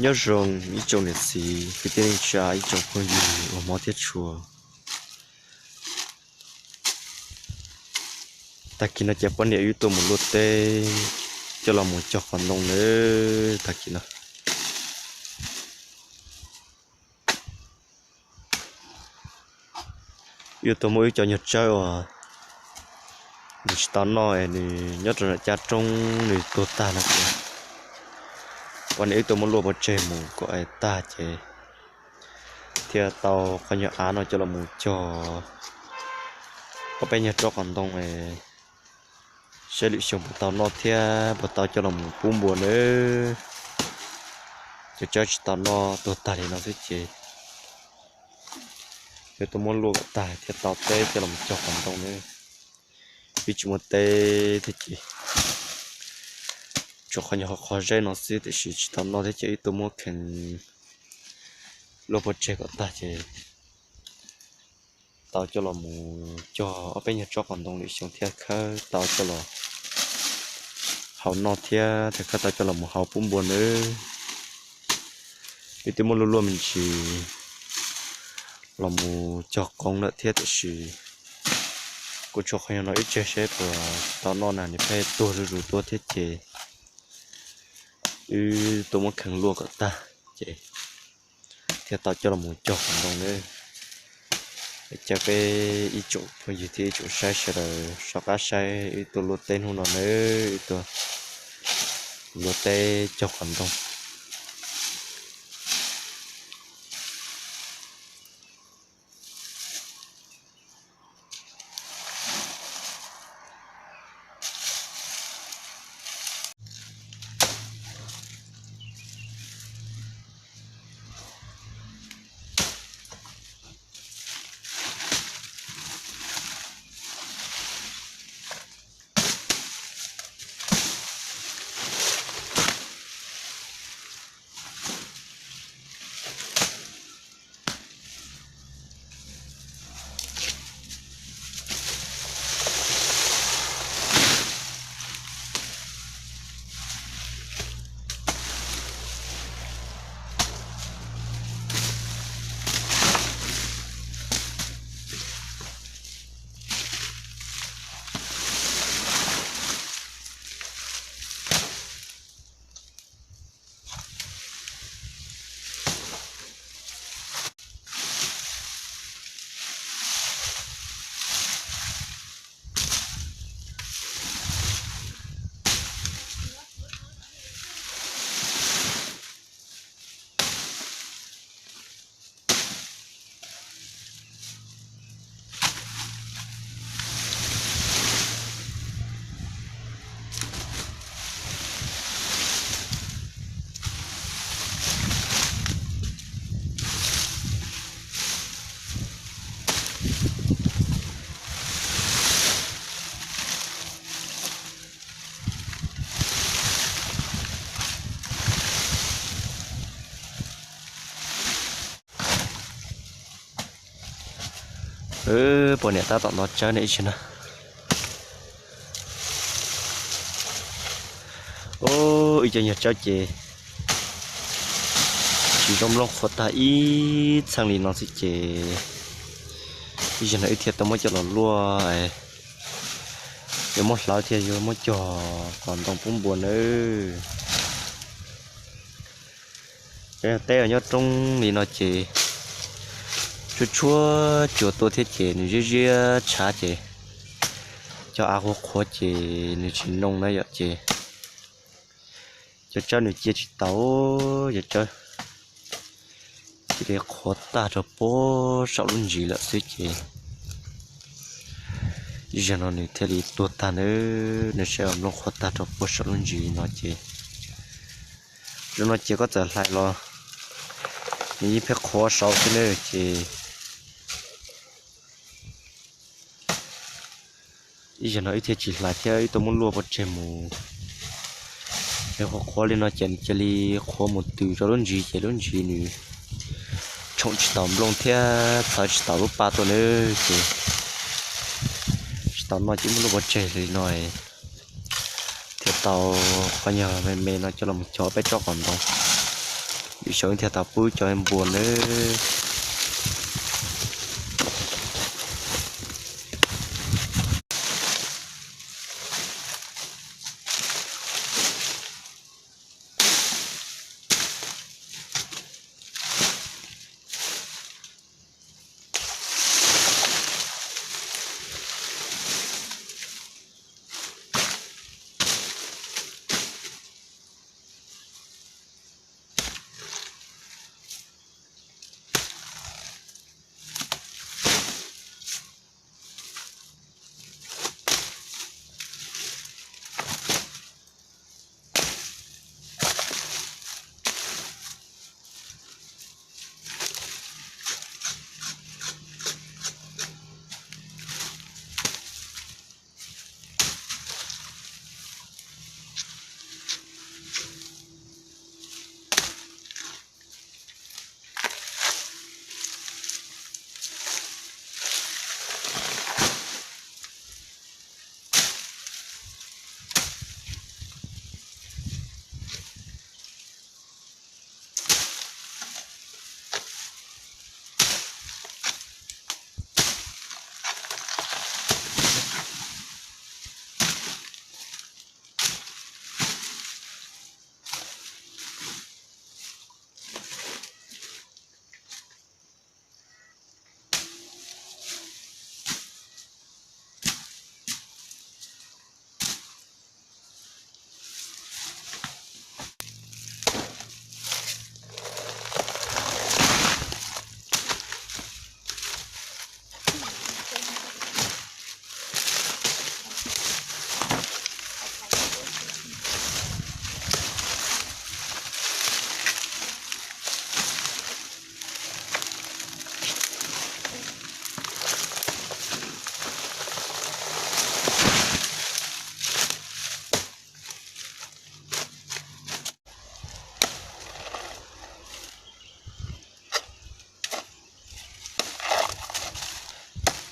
Nyob zoo ib tsoom niam txiv kwv tij neej tsa, ib tsoom phooj ywg uas hmov thiab tshua. Tag kis no ces poj niam wb tuaj mus luaj teb coj los mus cog qos ntoo nawb. Tag kis no wb tuaj muab wb cov nyuag tsawb uas nws tsis tau noj es nws nyob rau nram caj roob nws tuag tag no ces poj niam wb tuaj muab luaj pov tseg mus kom es tag ces thiaj tau qhov nyuag av no coj los mus cog ob peb nyuag tsob qos ntoo es saib lwm xyoo puas tau noj thiab puas tau coj los mus pub npua nawb. Cov tsawb tsis tau noj tuag tag li no xwb ces yuav tuaj muab luaj kom tag thiaj tau teb coj los cog qos ntoo nawb. Wb tsis muaj teb thiab ces tsuas qhov nyuag qhov zeb no xwb tiam sis tsis tau noj thiab ces wb tuaj muab kheev luaj pov tseg kom tag ces tau coj los mus cog ob peb nyuag tsob qos ntoo lwm xyoo thiaj khawb tau coj los hau noj thiab thiaj khawb tau coj los mus hau pub npua nawb. Wb twb muab luaj luaj me ntsis los mus cog qoov lawm thiab tiam sis kuv tshuav qhov nyuag no wb tseg seb puas tau noj na, nws pheej tuag zuj zus tuaj thiab ces wb tuaj muab kheev luaj kom tag ces thiaj tau coj los mus cog qos ntoo nawb. Caw peb ib tsoom phooj ywg thiab ib tsoom saib sawv daws soj qab saib wb tuaj luaj teb hnub no nawb, wb tuaj luaj teb cog qos ntoo. Poj niam tab tom nto tsawb ne ib tsi na. Ib co nyuag tsawb ces tsis zoo nplooj qhuav tag ib txheej li no xwb ces ib zaug no wb thiaj tau muab coj los luaj, yuav muab hlawv thiab yuav muab cog qos ntoo pub npua nawb. Cov teb nyob roob li no ces tshuab tshuab cua tuaj thiab ces nws ziab ziab tshav ces cov av qhuav qhuav ces nws tsis noo na yom ces cov tsawb nws cia tsis tau, cov tsawb cia li qhuav tag rau puag saum lub ntsis lawm xwb ces zaum no nws thiaj li tuag tag nawb. Nws saib nplooj qhuav tag rau puag saum lub ntsis no ces zaum no ces koj txawm hlais los nws yeej pheej qhuav saud xwb na ces ib zaug no wb thiaj tsis hlais thiab wb tuaj muab luaj pov tseg mus. Nws qhuav qhuav li no ces nws cia li qhuav mus tws rau lub ntsis ces lub ntsis nws tshoom tsis taus nplooj thiab txhawv tsis taus lub paj tuaj nawb ces tsis tau noj ces muab luaj pov tseg li no thiaj tau qhov nyuag me me no coj los cog peb tsob qos ntoo. Vim xyov thiaj tau pub cov npua nawb.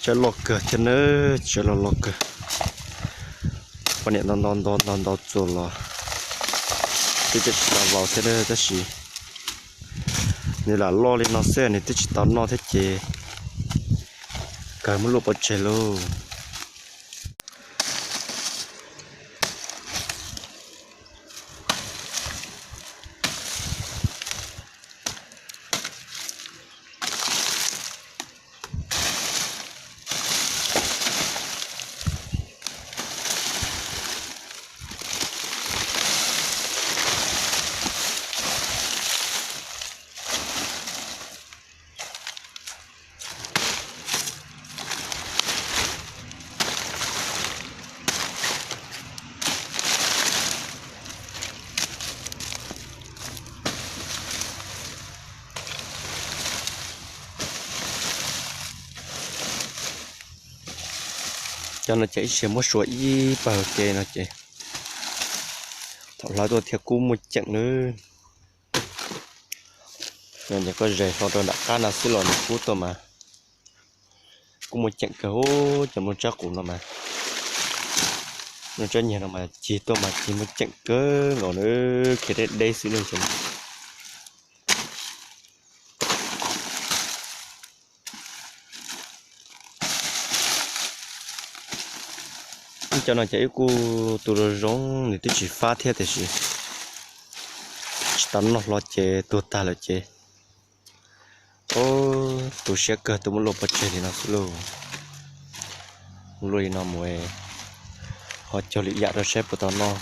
Tsawb loj kawg thiab nawb, tsawb loj loj kawg. Poj niam nto nto nto nto nto txuas los twb tsis tau vau thiab nawb, tab sis nws lam loj li no xwb nws twb tsis tau noj thiab ces kawg muab luaj pov tseg lauj. Cov no ces ib txhia muab sua ib pawg ke no ces thaum hlawv tuaj thiaj kub muaj ceem nawb. Ces koj zes hlo rau nram qab no xwb los nws kub tuaj mas kub muaj ceem kawg. Cov nplooj tsab qus no mas, nplooj tsab nyiag no mas cig tuaj mas cig muaj ceem kawg nkaus nawb, khiav deb deb xwb nawb. Cov no ces ib kuj tu zoo zoo, nws twb tsis fab thiab tiam sis tsis tau noj hlo ces tuag tag lawm ces, o, tu siab kawg, tus muab luaj pov tseg li no xwb lauj. Muab luaj li no mus ho cog lwm yam rau saib puas tau noj.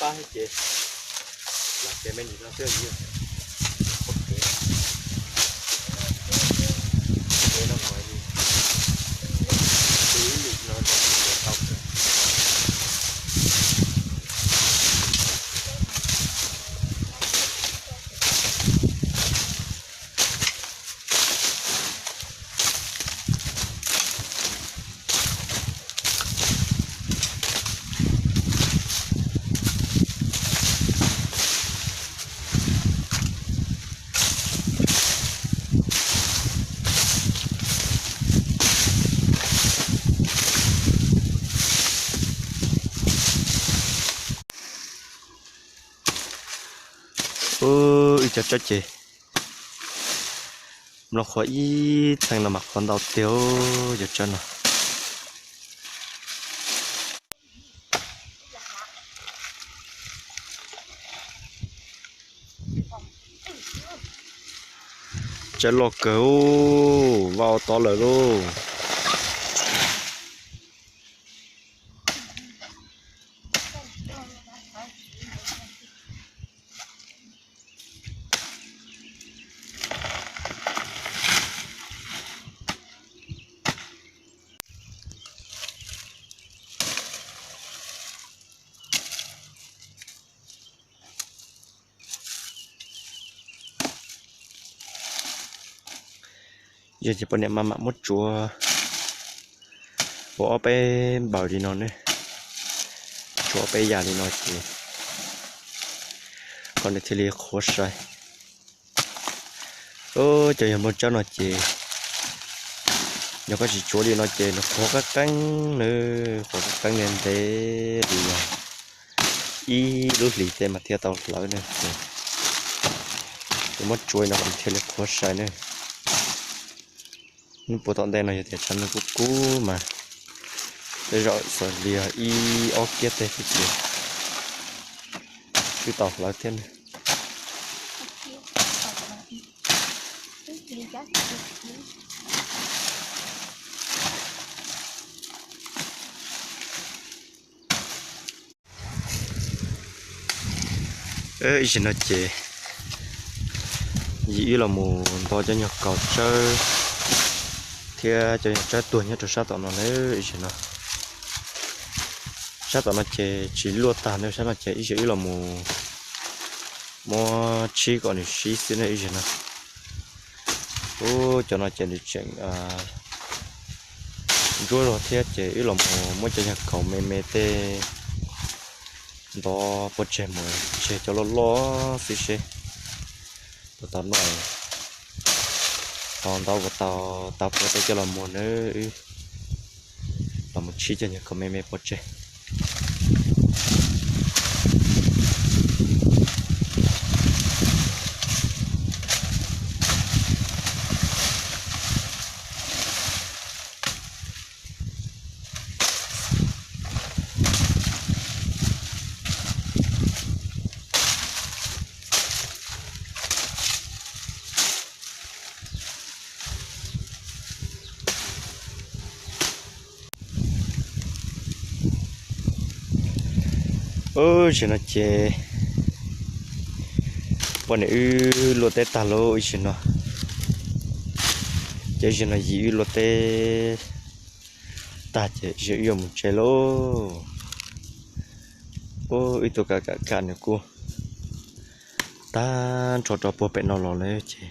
Ces los ces me ntsis no xwb, ua kev, kev no mas ib lwm no tau kawg. Ub, ib co tsawb ces mloog qhuav ib txheej no mas qhuav ntau tiag, cov tsawb no. Tsawb loj kawg, vaj ua tod lawm lauj. Yog ces poj niam maj mam muab tsuav ua ob peb npaws li no ne, tsuav ob peb yam li no ces kom nws thiaj li qhuav sai. Cov yog nplooj tsawb no ces yog koj tsis tsuav li no ces nws qhuav qeeb qeeb, nws qhuav qeeb qeeb ntev ntev li yog ib lub hlis tej mas thiaj tau hlawv ne. Ces muab tsuav no kom nws thiaj li qhuav sai ne. Hnub puag tom ntej no yog tias tshav ntuj kub kub mas tej zaum xav li ib ob kiab tej xwb ces twb tau hlawv thiab ne. Ib zaug no ces yim wb los mus nto cov nyuag kaus tsawb thiab cov nyuag tsawb tuag nyob rau sab tom no na. Ib zaug no sab tom no ces tsis luaj tag ne, sab no ces ib zaug wb los mus muab tshib kom nws sib xwb ne ib zaug no. Ub, cov no ces nws tseem ntsuab zog thiab ces wb los mus muab cov nyuag kaus me me tej ntov pov tseg mus tseg cov loj loj xwb seb puas tau noj, tau ntau puas tau, tau puas tau coj los muag na. Wb los mus tshib cov nyuag kaus me me pov tseg. Ib zaug no ces poj niam wb luaj teb tag lauj ib zaug no. Ces ib zaug no yim wb luaj teb tag ces ib zaug wb yuav mus tsev lauj. Ub, wb tuaj kam kam kam nws kuj tag nrho rau puag pem no los lawm ces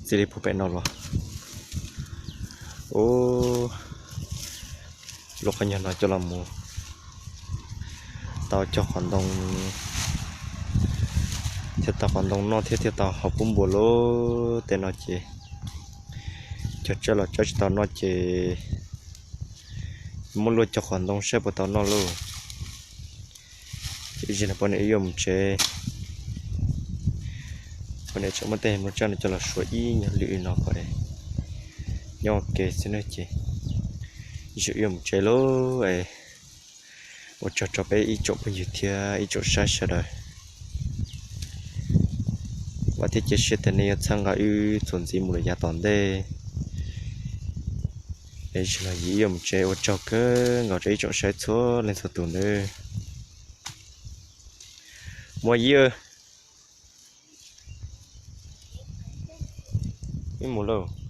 txij li puag pem no los. Ub, lub qhov nyuag no coj los mus tau cog qhov ntoo, thiaj tau qhov ntoo noj thiab thiaj tau haus pub npua lauj. Tej no ces cog tsawb los tsawb tsis tau noj ces muab luaj cog qhov ntoo saib puas tau noj lauj. Ces ib zaug no poj niam wb yuav mus tsev, poj niam tseem muab tej mlom tsawb no coj los suav ib nyuag lwm no kom nyob ua ke xwb na ces ib zaug wb yuav mus tsev lauj. Ua tsaug rau peb ib tsoom phooj ywg thiab ib tsoom saib sawv daws. Vam thiab cia siab tias nej yuav txhawb nqa wb txuas ntxiv mus lawm yav tom ntej. Es zaum no yim wb yuav mus tsev, ua tsaug kawg nkaus rau ib tsoom saib txhua leej txhua tus nawb. Muaj yij, ib mus lauj.